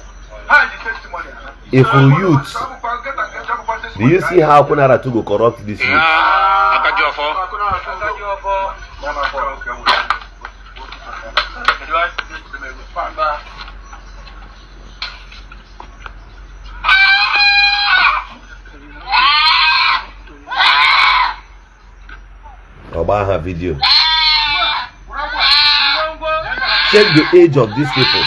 ha ji testimony ana. If we youth, do you see how Kunara Tugo corrupt this youth? Akajiọfọ. Ọgba ha video. Check the age of these people.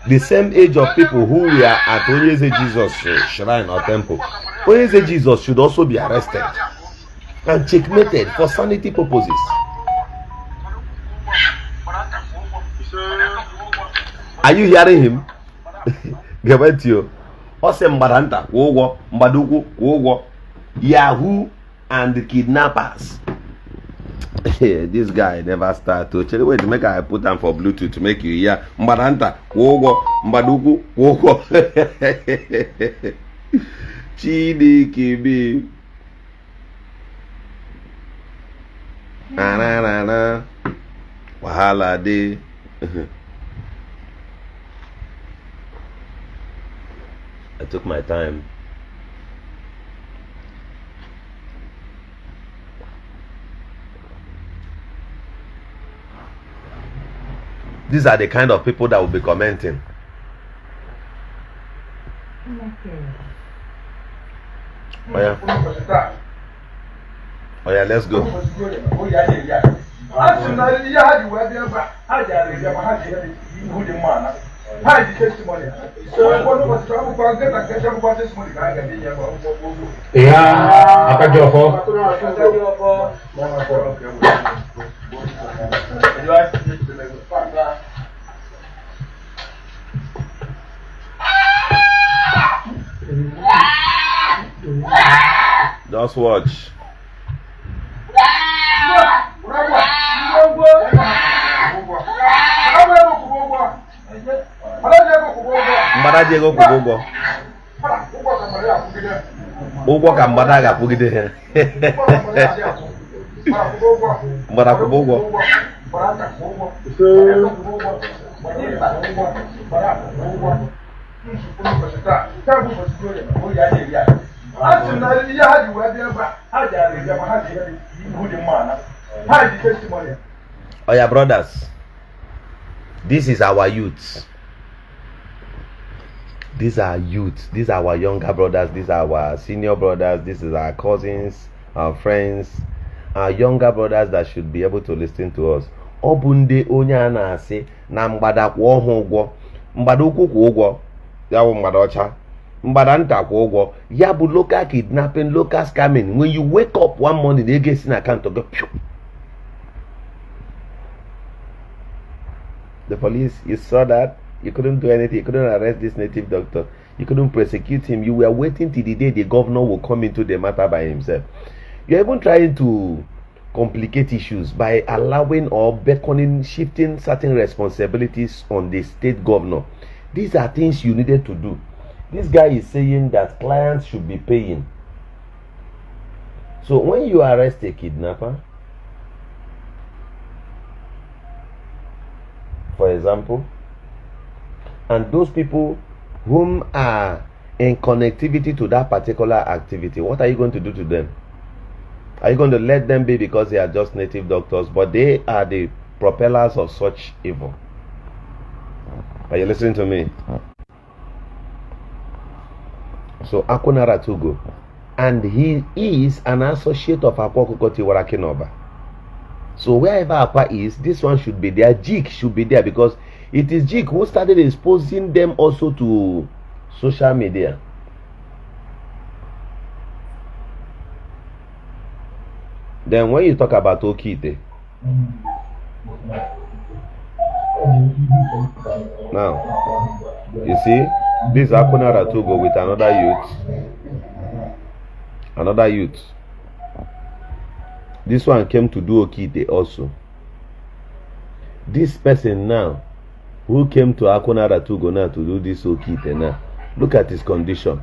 The same age of people who were at Onyeze Jesus shrine or temple. Onyeze Jesus should also be arrested and checkmated for sanity purposes. Are you hearing him? Gebe ntị o. Ọ sị mgbada nta kwụọ ụgwọ, mgbada ukwu kwụọ ụgwọ. Yahoo and kidnappers. This guy never start to chere. Wait, make I put am for Bluetooth to make you hear. Mgbada nta kwụọ ụgwọ, mgbada ukwu kwụọ ụgwọ. Chineke me. Na na na na. Wahala dey. I took my time. These are the kind of people that will be commenting. Oh yeah. Oh yeah, let's go. A sị m na ihe ha ji wee bịa ebe a, ha ji ara bịa ma ha ji ihu dị mma ana ha ji testimony ana ụbọchị taa akwụkwọ nketa nke akwụkwọ testimony ka ha ga-enye ya ma akwụkwọ ụgwọ. Ya Akajiọfọ. Just watch. Mgbada ji ego kwụrụ ụgwọ. Ụgwọ ka mgbada ga-akwụgide ha. Mgbada kwụba ụgwọ. A sị m na ihe ha ji wee bịa ebe a, ha ji ara bịa ma ha ji ihu dị mma ana ha ji testimony. Oya brothers, This is our youths. These are youths. These are our younger brothers. These are our senior brothers. This is our cousins, our friends, our younger brothers that should be able to listen to us. Ọ bụ ndị onye a na-asị na mgbada kwụọ ha ụgwọ, mgbada ukwu kwụọ ụgwọ, ya bụ mgbada ọcha, mgbada nta kwụọ ụgwọ, ya bụ local kidnapping, local scamming. When you wake up one morning, ego esi na akaụntụ gị pịụ. The police, you saw that. You couldn't do anything. You couldn't arrest this native doctor. You couldn't prosecute him. You were waiting till the day the governor will come into the matter by himself. You're even trying to complicate issues by allowing or beckoning, shifting certain responsibilities on the state governor. These are things you needed to do. This guy is saying that clients should be paying. So when you arrest a kidnapper, for example, and those people whom are in connectivity to that particular activity, what are you going to do to them? Are you going to let them be because they are just native doctors, but they are the propellers of such evil? Are you listening to me? So Akunara Tugo, and he is an associate of Akwa Okuko Tiwara Kinoba. So wherever Akwa is, this one should be there. Jik should be there, because it is Jik who started exposing them also to social media. Then when you talk about Okite, now you see this Akunara Tugo with another youth. This one came to do Okite also. This person now who came to Akunara Tugo now to do this Okite now, look at his condition.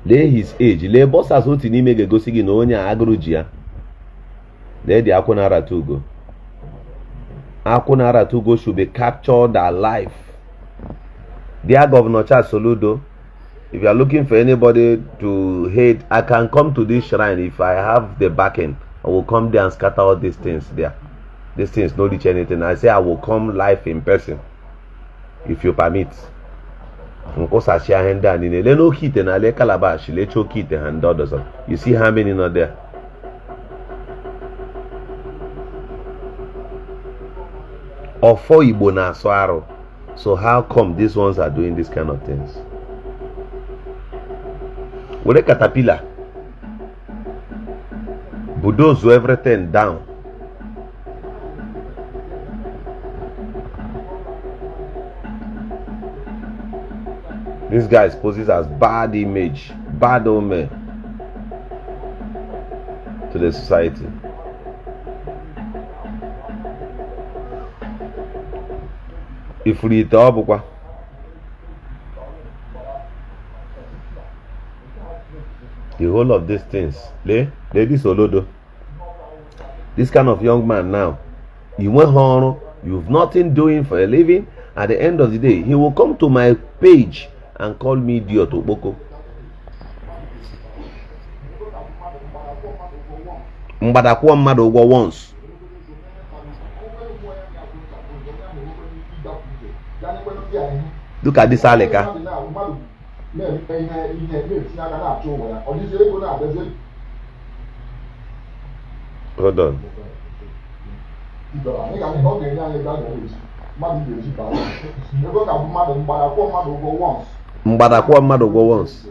Lee his age. Lee bossas otu n'ime ga-egosi gị na onye a agụrụ ji ya. Lee the Akunara Tugo. Akunara Tugo should be captured alive. Dear Governor Charles Soludo, if you are looking for anybody to hate, I can come to this shrine if I have the backing. I will come there and scatter all these things there. These things no reach anything. I say I will come live in person, if you permit. Nkwụsachị ihe ndị a niile. Lee n'oke ite na lee calabash, lee oke ite ha ndị ọzọ. You see how many nọ there? Ọfọ Igbo na-asụ arụ. So how come these ones are doing this kind of things? Were caterpillar bulldoze everything down. This guy poses as bad image, bad omen to the society. Ifuru ite ọ bụkwa the whole of these things. Lee this olodo, this kind of young man now, you went ọrụ, you've nothing doing for a living. At the end of the day, he will come to my page and call me idiot okpoko. Mgbada kwụọ mmadụ ụgwọ once. Look at this aleka. Hold on. Mgbada kwụọ mmadụ ụgwọ once.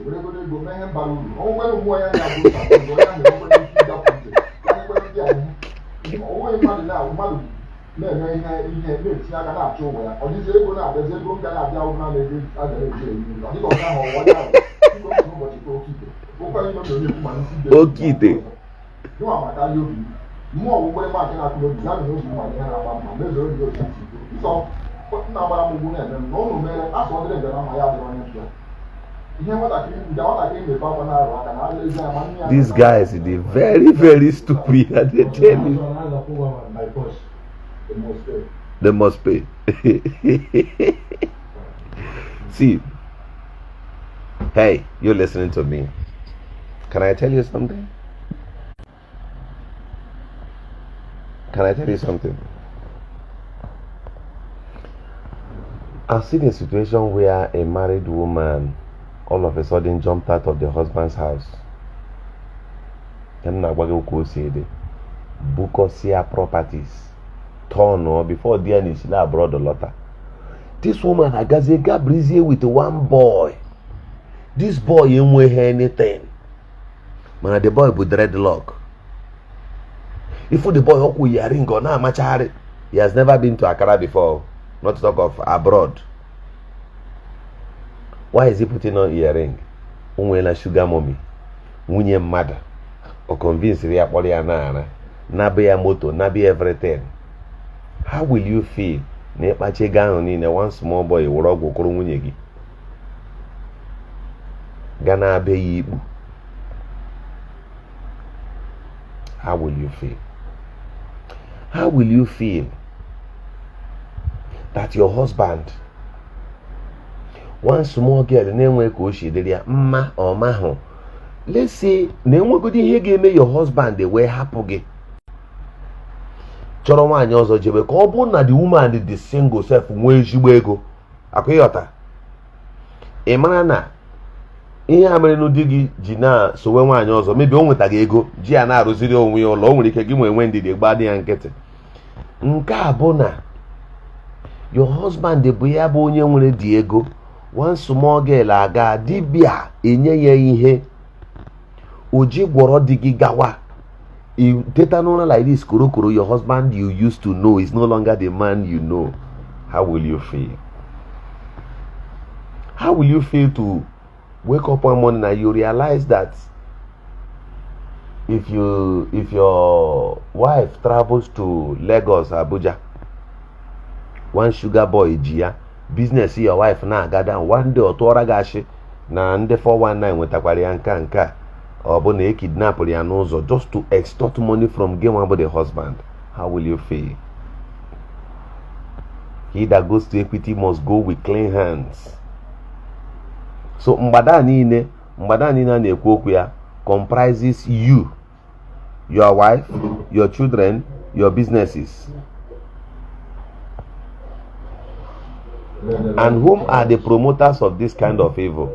Okite. These guys, they very, very stupid. And they tell you they must pay. See, hey, you're listening to me. Can I tell you something? Can I tell you something? I've seen a situation where a married woman all of a sudden jumped out of the husband's house. M na-agwa gị ka o si dị, bukọsịa properties, turnụọ before di ya na-esila abroad lọta. This woman agazie gabrizie with one boy. This boy enweghị anything, mana the boy bụ dreadlock. Ifu the boy, ọkwụ ya ring, ọ na-amachagharị. He has never been to Akara before, not to talk of abroad. Why is he putting on earring? O nweela sugar mommy, nwunye mmadụ. O convince ya, kpọrọ ya na-ara, nabụ ya moto, nabụ everything. How will you feel na ịkpacha ego ahụ niile, one small boy were ọgwụ kụrụ nwunye gị, ga na-abịa ya ikpu? How will you feel? How will you feel that your husband, one small girl na-enwe ka o si dịrị ya mma, ọ mahụ? Let's say na enwegodi ihe ga-eme your husband wee hapụ gị, chọrọ nwaanyị ọzọ jebe, ka ọ bụrụ na the woman dị single sef, nwee ezigbo ego akwa, ịghọta? Ị mara na ihe a mere n'ụdị gị ji na-sowe nwaanyị ọzọ, mebi o nwetaghị ego ji ya na-arụziri onwe ya ụlọ, o nwere ike gị nwee nwe ndidi gbaa dị ya nkịtị. Nke a bụ na your husband bụ ya bụ onye nwere dị ego, one small girl aga dibịa enye ya ihe o ji gwọrọ di gị gawa. You teta n'ụra like this, korokoro, your husband you used to know is no longer the man you know. How will you feel? How will you feel to wake up one morning and you realize that if your wife travels to Lagos, Abuja, one sugar boy ji ya business, your wife na-aga down, one day ọ tụọra gị ashị na ndị 419 nwetakwara ya nka nke a, ọ bụ na e kidnapụrụ ya n'ụzọ just to extort money from gị nwa bụ the husband? How will you feel? He that goes to equity must go with clean hands. So mgbada niile, mgbada niile a na-ekwu okwu ya comprises you, your wife, your children, your businesses. And whom are the promoters of this kind of evil?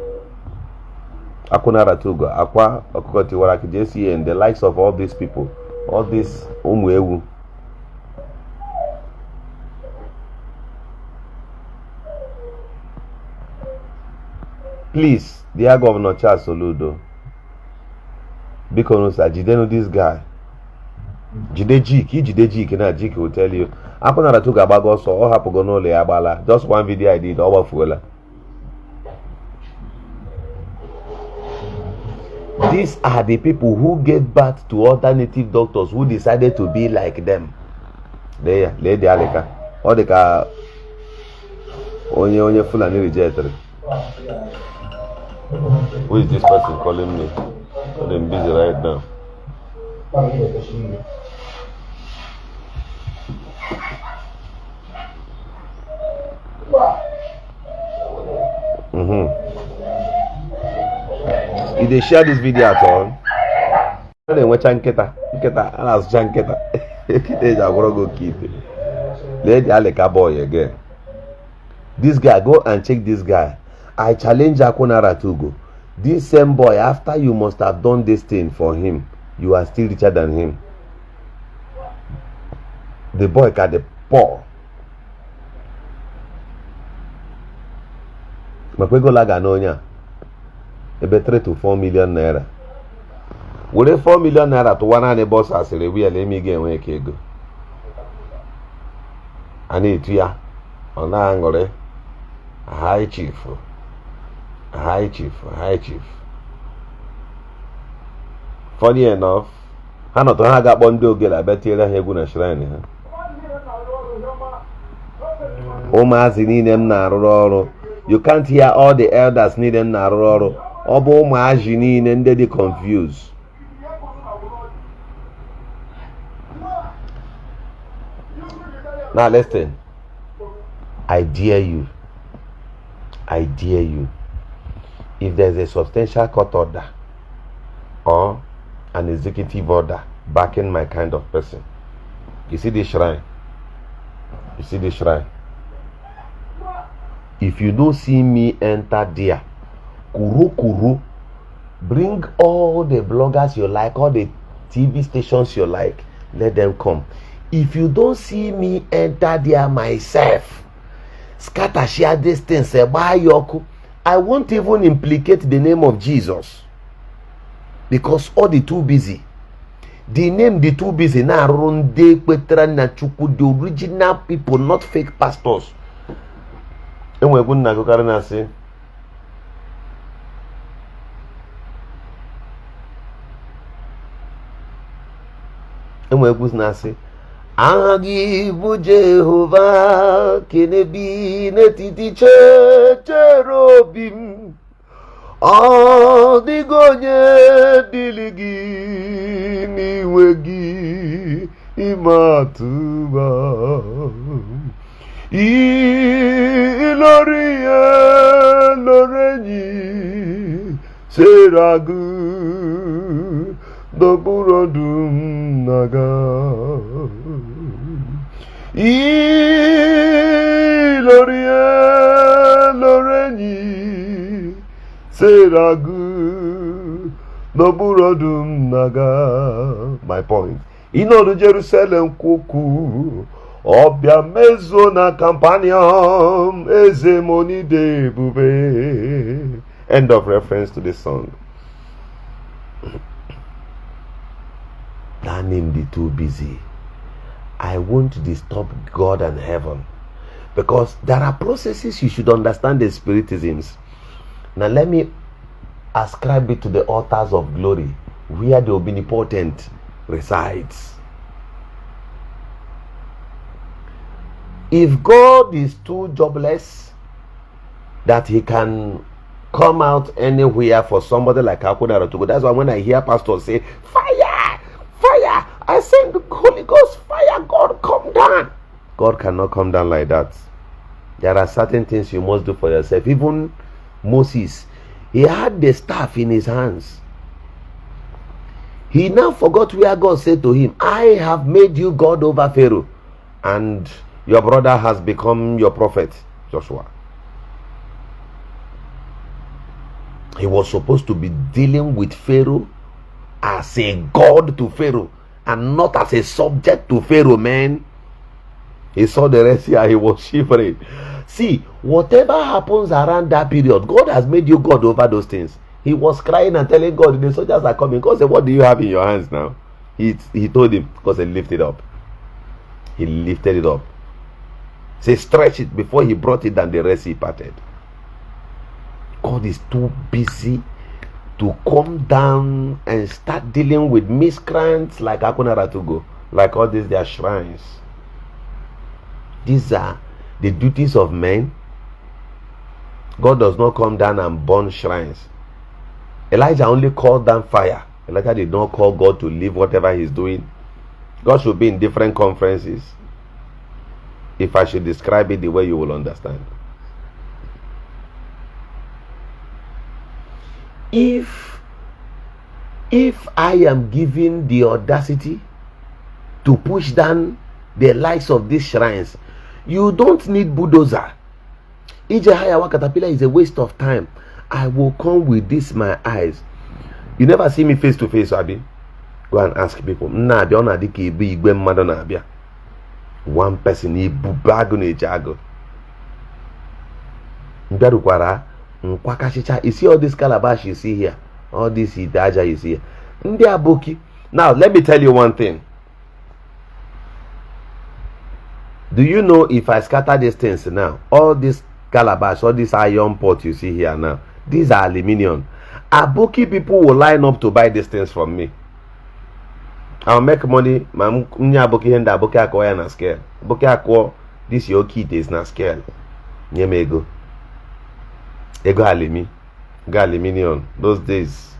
Akunara Togo, Akwa Ọkụkọ Tiwara Akị, JCN, the likes of all these people, all these ụmụ ewu. Please, dear Governor Charles Soludo, biko nusa jidenu this guy. Jide Jik, ijide Jik na Jik will tell you. Akunara Togo agbago ọsọ, ọ hapụgo n'ụlọ ya agbala. Just one video I did, ọ gbafuola. These are the people who gave birth to other native doctors who decided to be like them. Lee ya, lee dị alịka. Ọ dị ka onye Fulani rejected. Who is this person calling me? I'm busy right now. You dey share this video at all? A na-enwecha nkịta, nkịta a na-azụcha, nkịta, nkịta eji agwọrọ gị oke ite. Lee the alika boy again. This guy, go and check this guy. I challenge Akunara Togo. This same boy, after you must have done this thing for him, you are still richer than him. The boy ka dị poor. Makwa ego laga n'onye a ebe 3 to 4 million naira. Were 4 million naira tụwa naanị bọs asịrị wi ya eme, ị ga-enwe ka ego a na-etu ya, ọ na-aṅụrị, high chief, high chief, high chief. Funny enough, ha nọtụ, ha ga-akpọ ndị ogele abịa tiere ha egwu na shrine ha. Ụmụazị niile m na-arụrụ ọrụ, you can't hear all the elders niile m na-arụrụ ọrụ. Ọ bụ ụmụazị niile ndị dị confused. Now listen, I dare you, I dare you, if there's a substantial court order or an executive order backing my kind of person, you see this shrine, you see this shrine. If you don't see me enter there, kuru kuru, bring all the bloggers you like, all the TV stations you like, let them come. If you don't see me enter there myself, scatter share these things, gbaa ya ọkụ. I won't even implicate the name of Jesus because all the too busy. The name the too busy na-arụrụ ndị kpetara na Chukwu, the original people, not fake pastors. Enwekwu nna agụkarị na-asị enwekwu na-asị aha gị bụ Jehova kenebi n'etiti cherubim ọ dịghị onye dịrị gị n'iwe gị ịmatụba ilori ihe lori enyi seragụ n'okpuru ọdụm na-aga ilori ihe lori enyi seragụ n'okpuru ọdụm na-aga. My point, ịnọdụ Jerusalem kwukwu ọbịa mezuo na Capernaum eze monide ebube. End of reference to the song. That name dị too busy. I won't disturb God and heaven because there are processes you should understand the spiritisms. Now let me ascribe it to the altars of glory where the omnipotent resides. If God is too jobless that he can come out anywhere for somebody like Akunara to go, that's why when I hear pastors say, fire, fire, I send the Holy Ghost, fire, God, come down. God cannot come down like that. There are certain things you must do for yourself. Even Moses, he had the staff in his hands. He now forgot where God said to him, I have made you God over Pharaoh, and your brother has become your prophet, Joshua. He was supposed to be dealing with Pharaoh as a god to Pharaoh and not as a subject to Pharaoh, man. He saw the Red Sea and he was shivering. See, whatever happens around that period, God has made you God over those things. He was crying and telling God, the soldiers are coming. God said, what do you have in your hands now? He told him, God said, lift it up. He lifted it up. Say, stretch it. Before he brought it down, the Red Sea parted. God is too busy to come down and start dealing with miscreants like Akunara Tugo, like all these their shrines. These are the duties of men. God does not come down and burn shrines. Elijah only called down fire. Elijah did not call God to leave whatever he's doing. God should be in different conferences. If I should describe it the way you will understand. If I am given the audacity to push down the likes of these shrines, you don't need bulldozer. Ije Hayawa caterpillar is a waste of time. I will come with this my eyes. You never see me face to face, Abi. Go and ask people. Na-abịa ọ na-adị ka ebe igwe mmadụ na-abịa. One person ibube agụ na-eji agụ. Mbịarukwara nkwakashicha. You see all this calabash you see here, all this ite aja you see here. Ndị aboki. Now let me tell you one thing. Do you know if I scatter these things now, all this calabash, all this iron pot you see here now, these are aluminium. Aboki people will line up to buy these things from me. I'll make money. Ma nye aboki ihe ndị aboki akụọ ya na scale. Aboki akụọ this your kit is na scale. Nye m ego. Ego alimi. Ego aluminium. Those days.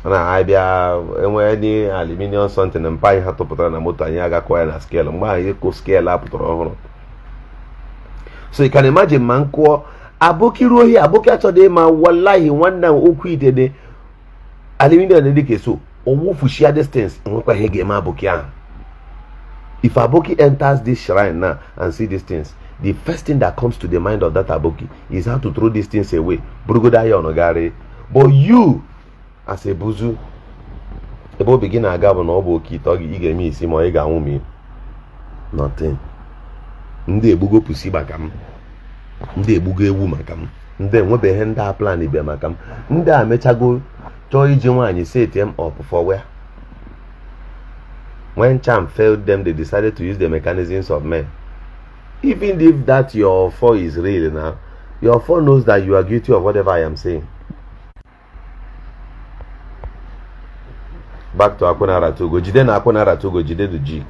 Na-abịa enwe any aluminium something mpa anyị ha tụpụtara na moto anyị agakọ ya na scale. Mgbe ahụ ịkụ scale a pụtara ọhụrụ. So you can imagine ma nkụọ aboki ruo here, aboki achọghị ịma wallahi nwanne m okwu ite dị aluminium dị ka so owufushia distance nwekwa ihe ga-eme aboki ahụ. If aboki enters this shrine now and see these things, The first thing that comes to the mind of that aboki is how to throw these things away, burugodo iron garị. But you as a buzu, ebe obi gị na-aga bụ na ọ bụ oke ite ị ga-eme isi ma ị ga-anwụ ma nothing. Ndị egbugo pusi maka m, ndị egbugo ewu maka m, ndị enwebeghị ndị a plan ibe maka m, ndị a mechago chọọ iji nwaanyị set them up for where? When charm failed them, they decided to use the mechanisms of men. Even if that your ọfọ is real now, your ọfọ knows that you are guilty of whatever I am saying. Back to Akunaratugo. Jide na Akunaratugo, jide the jig.